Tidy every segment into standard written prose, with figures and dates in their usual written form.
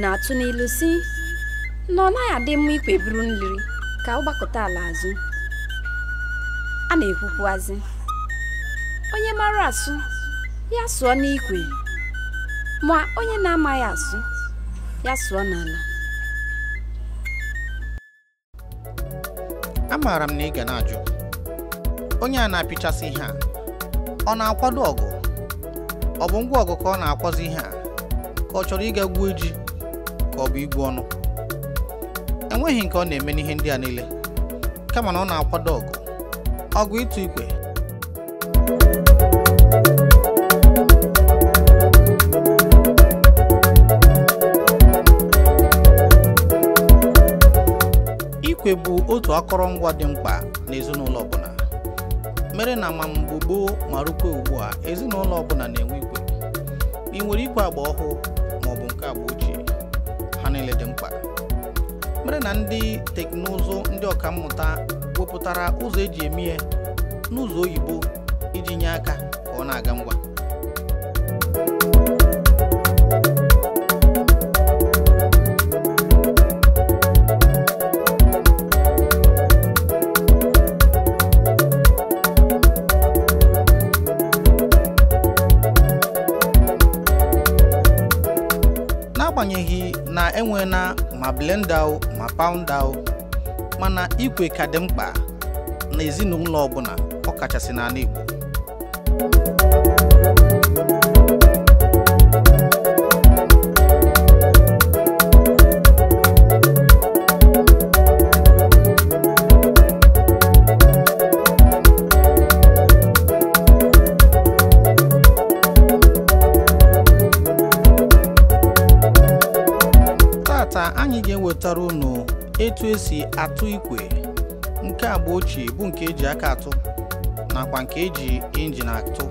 na-atụ n'ilu si na ọ naghị adị mma ikwe buru nliri ka ọ gbakọta ala azụ. A na-ekwukwuazị onye mara asụ ya sụọ n'ikwe, ma onye na-amaghị asụ ya sụọ n'ala. Amaara m na ị ga na-ajụ onye a na-apịchasị ihe a, ọ na-akwado ọgụ? Ọ bụ ngwa ọgụ ka ọ na-akwazi ihe a, ka ọ chọrọ ịga gwuo ji, ka ọ bụ igwu ọnụ? Enweghị nke ọ na-eme n'ihe ndị a niile, kama na ọ na-akwado ọgụ, ọgụ ịtụ ikwe. Ikwe bụ otu akọrọngwa dị mkpa n'ezinụlọ ọbụla, mere na ma mgbe gboo ma rukwa ugbu a, ezinụlọ ọbụla na-enwe ikwe. Ị nwere ikwe agba ọhụụ ma ọ bụ nke agba ochie, ha niile dị mkpa. Mere na ndị teknụzụ ndị ọkammụta wepụtara ụzọ eji eme ya n'ụzọ oyibo iji nye aka ka ọ na-aga ngwa. N'agbanyeghị na enweela ma blenda ma paụnda, mana ikwe ka dị mkpa na ezinụlọ ọbụla, ọ kachasị n'ala Igbo. Tata anyị ga-ewetara unu etu esi atụ ikwe nke agba ochie bụ nke eji aka atụ nakwa nke eji injin atụ.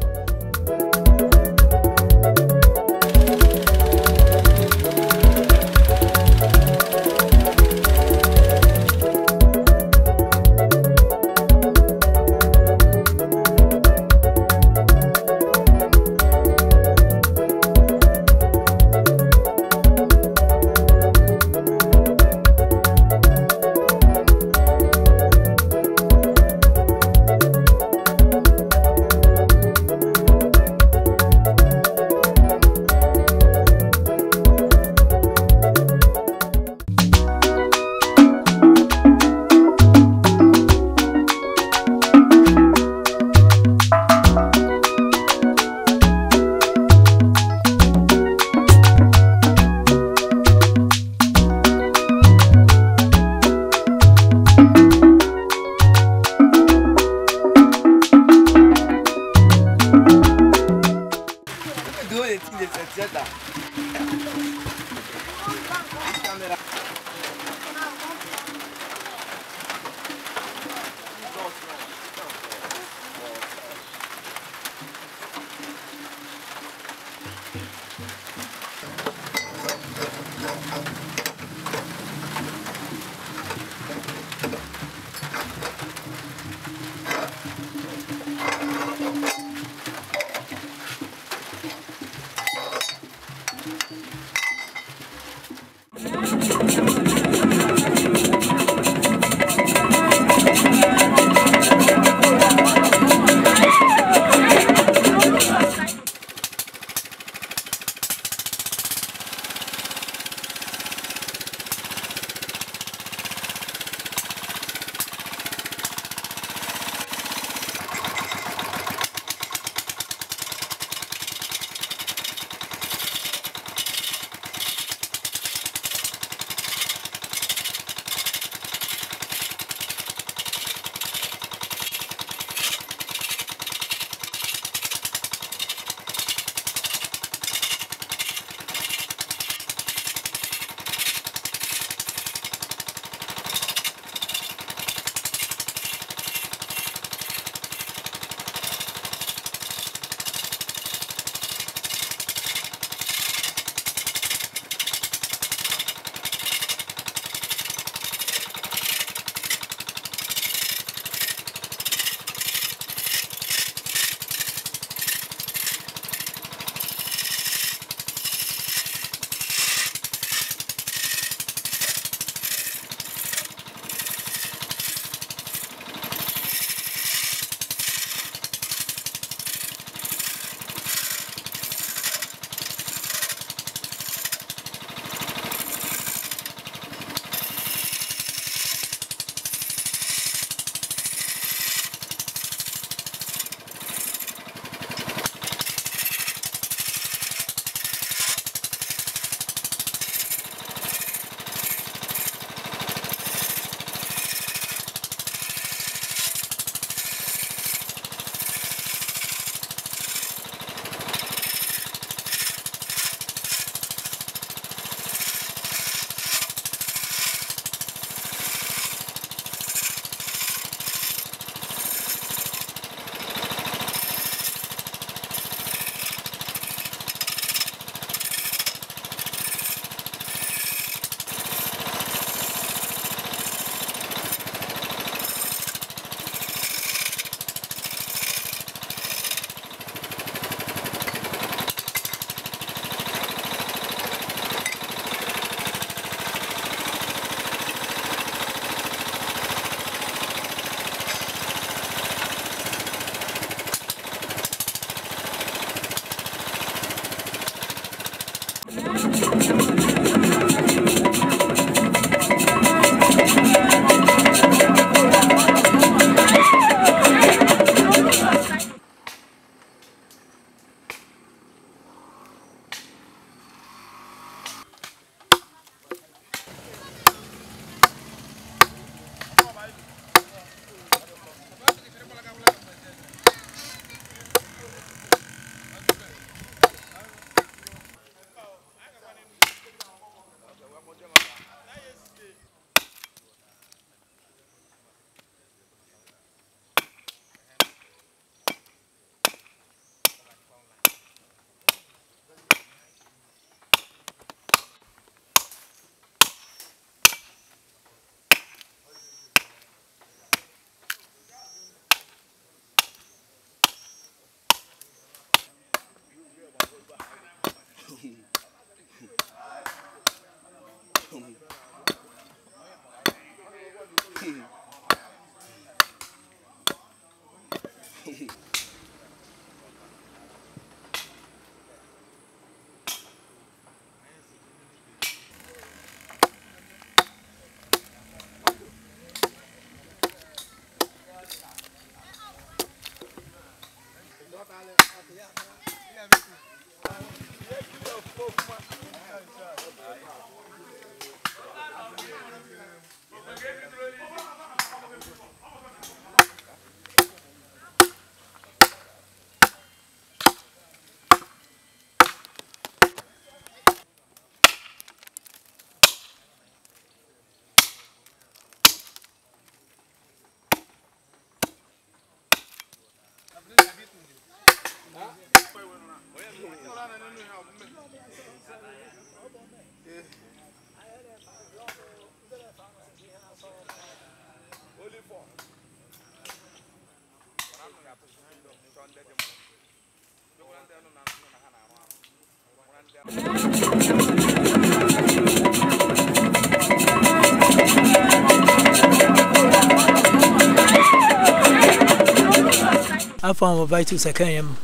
I'm from Vitus Ekeyem,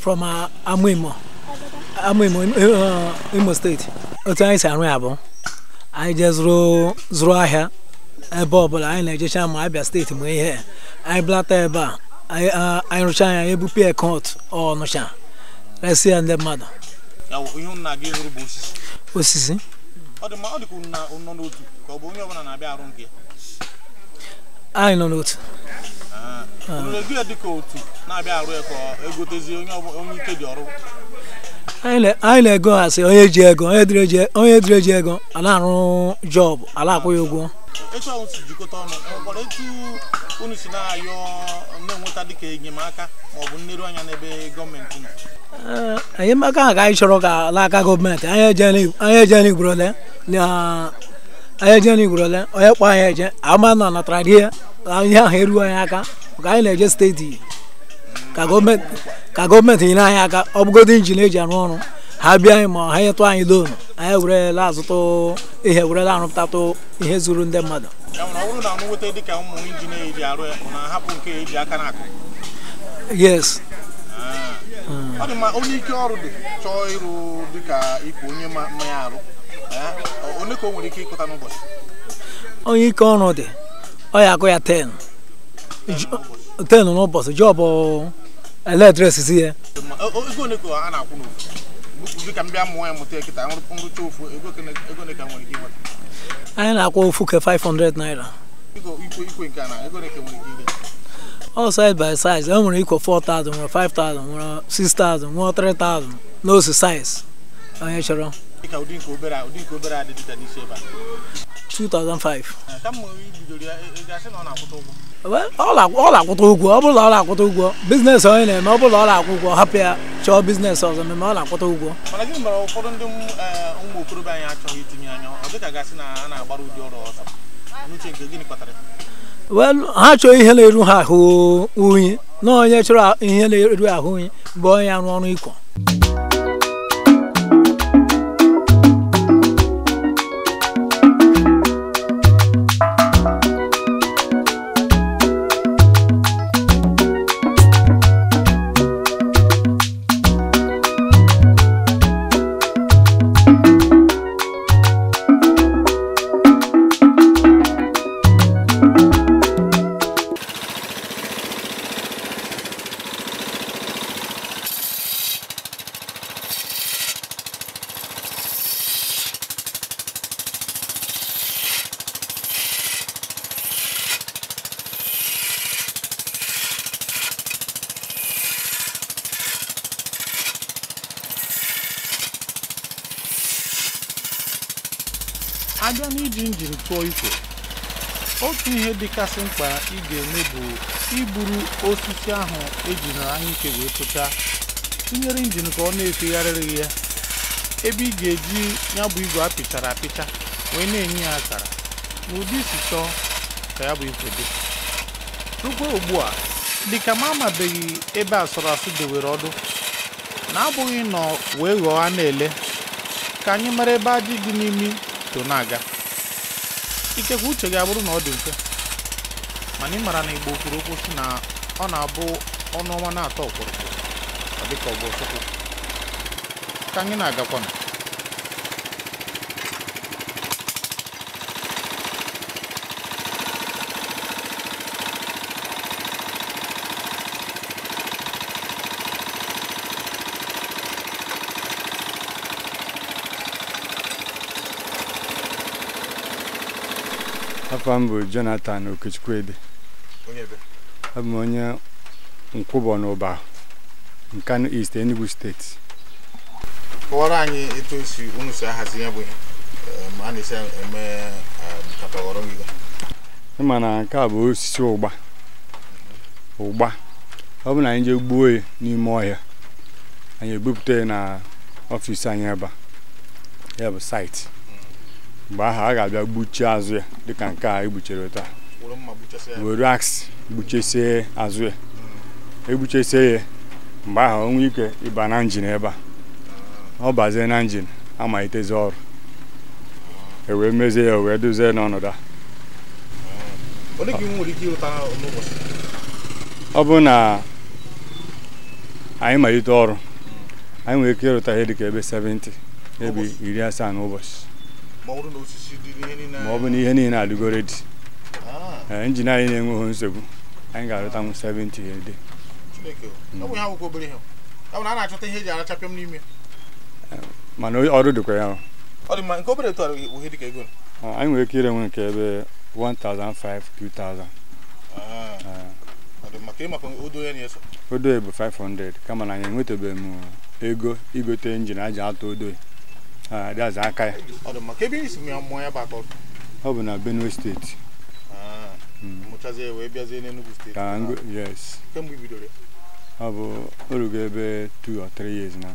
from Amuimo, Imo State. Otu anyị si arụ ya bụ anyị jee zụrụ ahịa ebe ọbụla anyị na-ejecha ma Abia steeti ma ihe anyị blata ebe a anyị rụcha ya ebupụ ya kọt Ọnụcha resi ya ndị mmadụ. Osisi anyị nọ n'otu. Anyị na-ego asị onye ji ego onye dịrị ji ego a na-arụ jọbụ ala akwụ ya ụgwọ. Enyemaka ahụ ka anyị chọrọ ka n'aka gọọmenti anyị eje n'Igwuru ole onye kpọ anyị eje ama na natara ihe ihe ahụ eruo anyị aka ka anyị na-eje steeti ka gọọmenti nyere anyị aka ọ bụgodo injin eji arụ ọrụ ha bịa anyị ma ha nyetụ anyị loonu anyị werela azụtụ ihe werela arụpụtatụ ihe zuru ndị mmadụ. Yes. Onye ike ọrụ dị chọọ ịrụ dịka ikwu onye mmanya arụ onye ka o nwere ike ịkụta n'ụbọchị? Onye ike ọrụ dị ọ ya akụ ya 10 n'ụbọchị jọbụ eletrisiti ya. Ego ole ka a na-akwụ n'ofu? Dịka m bịa mụọ ya mụta kịta nrụcha ofu ego ole ka nwere ike ịnweta? Anyị na-akwụ ofu ke 500 naira. Ikwe nke a na ego ole ka nwere ike ire? All size by size. E nwere ikwe 4,000, nwere 5,000, nwere 6,000, nwere 3,000 n'otu size onye chọrọ. Dịka ụdị nke obere a dị dịka n'isi ebe a 2005. Ọ na-akwụta ụgwọ. Ọ bụrụ na ọ na-akwụta ụgwọ biznes onye na-eme ọ bụrụ na ọ na-akwụ ụgwọ hapụ ya chọọ biznes ọzọ meme ọ na-akwụta ụgwọ. Mana gịnị mere ụfọdụ ndị ụmụ okorobịa anyị achọghị itinye anya ọ dịka gasị na a na-agbara ụdị ọrụ ọsọ n'uche nke gịnị kpatara? Well, ha chọọ ihe na-eru ha ahụ unyi na onye chọrọ ihe na-eru ahụ unyi bụ onye arụ ọrụ ikwo. Abịa n'iji injin tụọ ikwe, otu ihe dịkasị mkpa ị ga-eme bụ iburu osisi ahụ ejiri anyụike wee tụchaa tinyere injin ka ọ na-efegharịrị ya ebe ị ga-eji ya bụ igwe apịchara apịcha wee na-enye ya akara n'ụdị isi chọọ ka ya bụ ikwe dị. Rukwa ugbu a dịka m amabeghị ebe asụrụ asụ dewere ọdụ na-abụghị nọ wee ghọọ a na-ele ka anyị mara ebe ajị dị n'imi to na-aga. Ikekwe uche ga-abụrụ na ọ dị mfe mana ị mara na Igbo kwuru okwu sị na ọ na-abụ ọnụ ọma na-atọ ọkpụrụkpụ ọ dịka ọ bụ ọsụkwụ. Ka anyị na-agakwanụ. Afa m bụ Jonathan Okechukwuede. Abụ m onye Nkwụbọ n'Ụba, Nkanu East, Enugu Steeti. Kọwara anyị etu esi unu si ahazi ya bụ ihe a na-esi eme nkata ghọrọ ngịga. Ịma na nke a bụ osisi ụgba. Ụgba ọ bụ na anyị jee gbuo ya n'ime ọhịa, anyị ebupụta ya na ọfịs anyị ebe a, ya bụ saịtị. Mgbe ahụ a ga-abịa gbuchie azụ ya dịka nke a egbuchere taa. Were axe gbuchesie azụ ya, egbuchesie ya, mgbe ahụ o nwee ike ịba na njin ebe a. Ọ bazie na njin, amalitezi ọrụ, e wee mezie ya, wee dozie n'ọnọdụ a. Ọ bụrụ na anyị malite ọrụ, anyị nwere ike ịrụta ihe dịka ebe 70, ebe 70 n'ụbọchị, ma ọ bụ na ihe niile adịgo redi. Injin anyị na-enweghị nsogbu, anyị ga-arụtanwu 70 ede. Mana ọrụ dịkwa ya. Anyị nwere ike irenwe nke ebe 1,500, 2,000. Odo bụ 500, kama na anyị enwetabeghị m ego igote injin aji atụ odo adịaza aka ya. Ọ bụ na Benue Steeti. Yes. Ọ bụ orugo ebe 2 or 3 years now.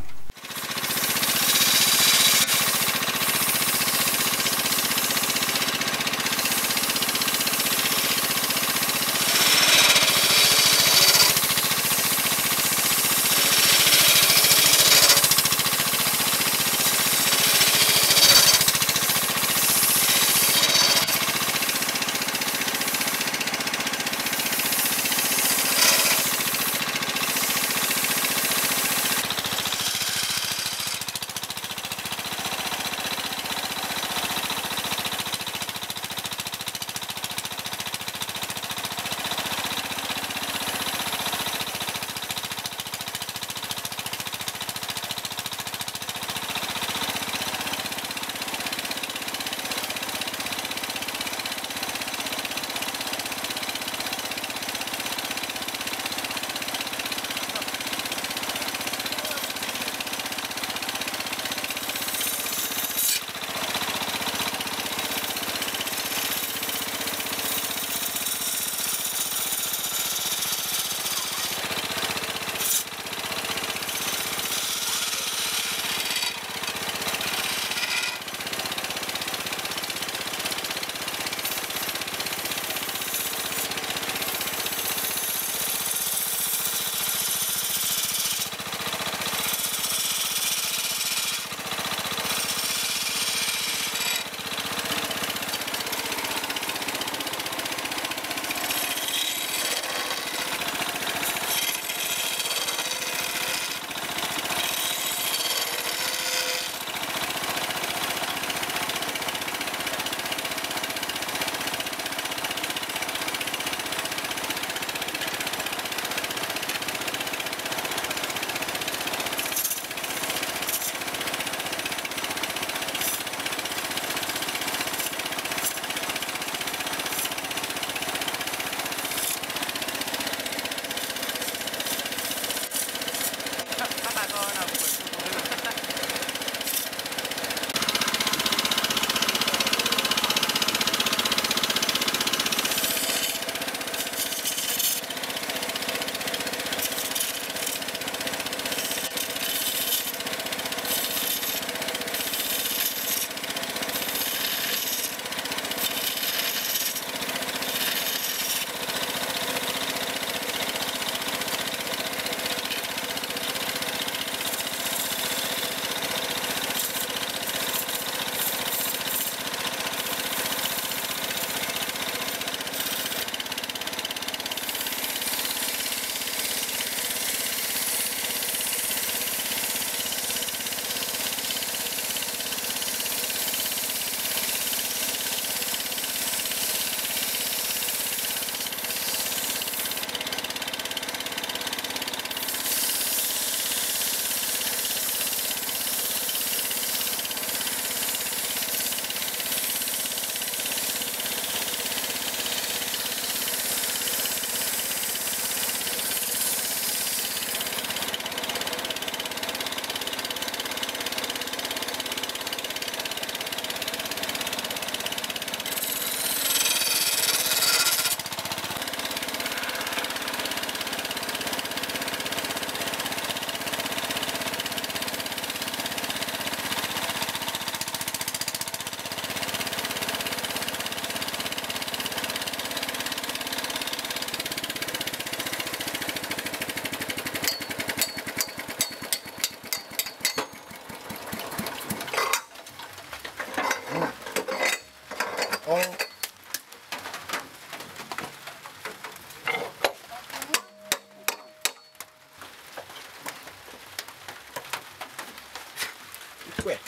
Square.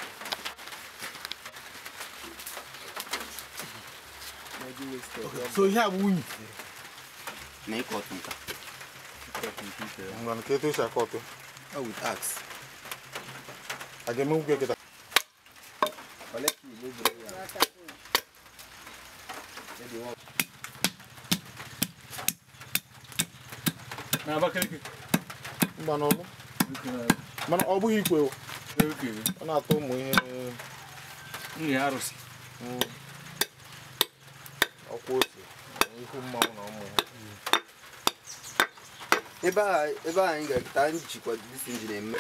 So ihe a bụ unyi. Na ịkọtụ nka. Ngwanụ ka etu esi akọtụ. Oh, with axe. A ga-eme nwukwe kịta. Collect it, no bro. Na Abakaliki. Mba n'ọlụ. Mana ọ bụghị ikwe o. Ọ na-atọ ụmụ ihe. Nri arụsị. Ọkwa ose, ihu mmanwụ na ụmụ ihe. Ebe a anyị ga-eketa anyị jikwa this engine eme.